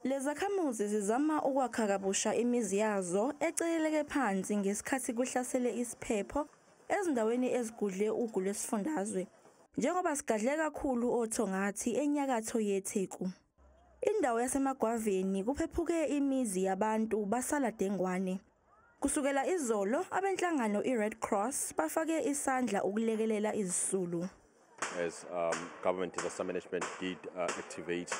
Lezakhamuzi zizama ukwakha kabusha imizi yazo ecekeleke phansi ngesikhathi kuhlasele isiphepho ezindaweni ezigudle ugu lwesifundazwe, njengoba sigadle kakhulu oThongathi enyakatho yeTheku. Indawo yaseMagwaveni kuphephuke imizi yabantu basala dengwane. Kusukela izolo, abenhlangano i-Red Cross bafake isandla ukulekelela izisulu. As government disaster management did activate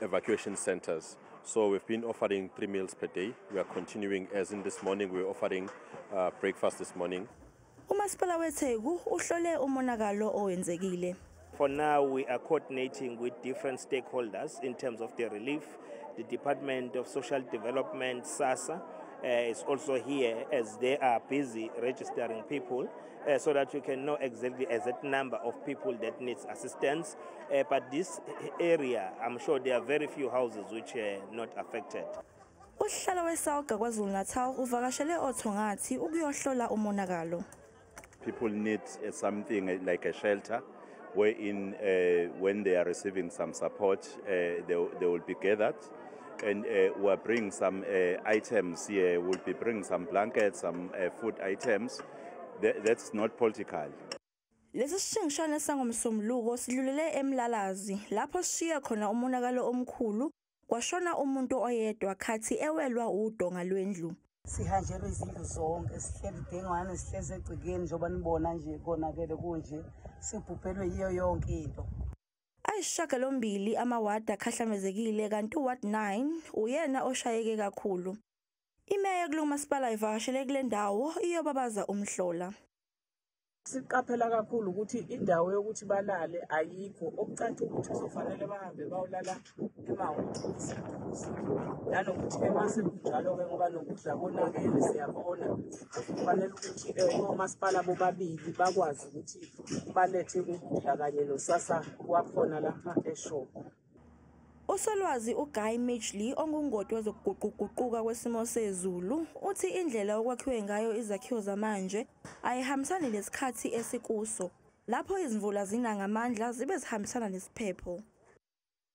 evacuation centers. So we've been offering 3 meals per day. We are continuing, as in this morning, we're offering breakfast this morning. Umasipala weTheku uhlole umonakalo owenzekile. For now, we are coordinating with different stakeholders in terms of the relief. The Department of Social Development, SASSA, is also here as they are busy registering people so that we can know exactly exact number of people that needs assistance. But this area, I'm sure there are very few houses which are not affected. Usihlalo weSALGA KwaZulu-Natal uvakashele oThongathi ukuyohlola umonakalo. People need something like a shelter wherein when they are receiving some support, they will be gathered. And we'll bring some items here. We'll be bringing some blankets, some food items. That's not political. Lesi sishingishane sangoMsombuluko sidlulele eMlalazi lapho sishiya khona umonakalo omkhulu, kwashona umuntu oyedwa khathi ewelwa udonga lwendlu. Sihanjelwe izindlu zonke, sihleli dengwane, sihlezi egcekeni njengoba nibona nje konakele kunje, sibhubhelwe yiyo yonke into. Ayisishiyagalombili amawadi akhahlamezekile, kanti uWard 9 uyena oshayeke kakhulu. Imeya kulo masipala ivakashele kule ndawo iyobabaza umhlola. Siqaphela kakhulu ukuthi indawo yokuthi balale ayikho, okucaca ukuthi kuzofanele bahambe bayolala emahhotela seduze. Nanokuthi-ke mase kunjalo-ke, ngoba nokudla konakele, siyabona kufanele ukuthi-ke omasipala bobabili bakwazi ukuthi balethe ukudla kanye noSASSA wakhona lapha eShowe. Usolwazi uGuy Midgley, ongungoti wezokuguquguquka kwesimo sezulu, uthi indlela okwakhiwe ngayo izakhiwo zamanje ayihambisani nesikhathi esikuso, lapho izimvula zina ngamandla zibe zihambisana nesiphepho.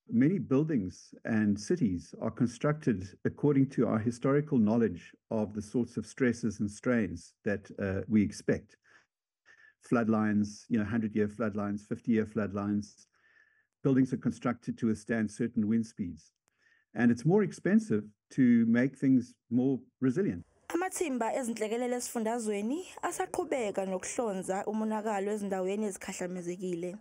Many buildings and cities are constructed according to our historical knowledge of the sorts of stresses and strains that we expect. Flood lines, 100-year flood lines, 50-year flood lines. Buildings are constructed to withstand certain wind speeds. And it's more expensive to make things more resilient. Amathimba ezinhlekelele esifundazweni asaqhubeka nokuhlonza umonakalo ezindaweni ezikhahlamezekile.